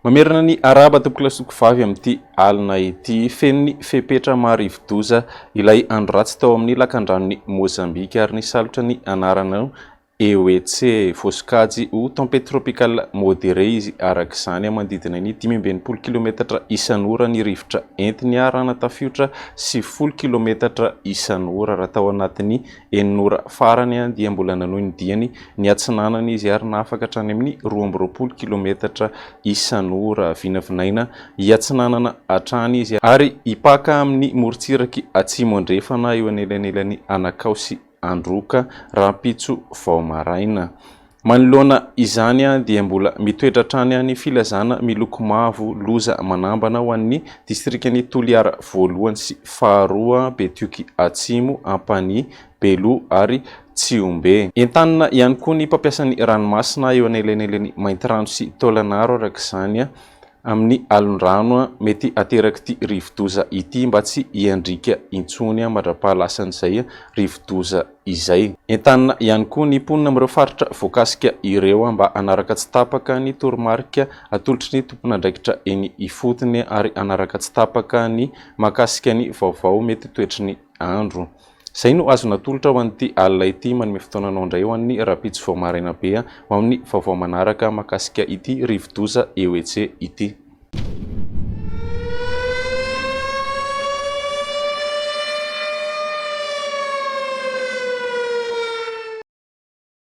Mamerina ny arahaba tompokolahy sy tompokovavy amin'ity alina ity. Feno ny fepetra maha rivodoza ilay andro ratsy tao amin'ny lakandranon'i Mozambika ary nisalotra ny anarana Eoetse. Voasokajy ho tempête tropicale modérée izy araka izany, manodidina ny 65 kilometatra isan'ora ny rivotra entiny raha natafiotra 90 kilometatra isan'ora. Raha tao anatin'ny Enina ora farany dia mbola nanohy ny diany niatsinanana izy ary nahafaka hatrany amin'ny 22 kilometatra isan'ora. Vinavinaina hiatsinanana hatrany izy ary hipaka amin'ny morontsiraky atsimo andrefana eo anelanelan'i Anakao sy Androka rahampitso vao maraina. Manoloana izany dia mbola mitoetra hatrany ny filazana miloko mavo loza manambana ho an'ny distrikan'i Toliara voalohany sy faharoa, Betioky Atsimo, Ampanihy, Beloha ary Tsihombe. Entanina ihany koa ny mpampiasa ny ranomasina eo anelanelan'i Maintirano sy Taolagnaro araka izany amin'ny alon-drano mety aterak'ity rivodoza ity mba tsy hiandriaka intsony mandra-pahalasan'izay rivodoza izay. Entanina ihany koa ny mponina amin'ireo faritra voakasika ireo mba hanaraka tsy tapaka ny toromarika atolotry ny tompon'andraikitra eny ifotony ary hanaraka tsy tapaka ny mahakasika ny vaovao mety toetry ny andro. Izay no azo natolotra ho an'ity alina ity, manome fotoana anao indray ho an'ny rahampitso vao maraina be ho amin'ny vaovao manaraka mahakasika ity rivodoza Eoetse ity.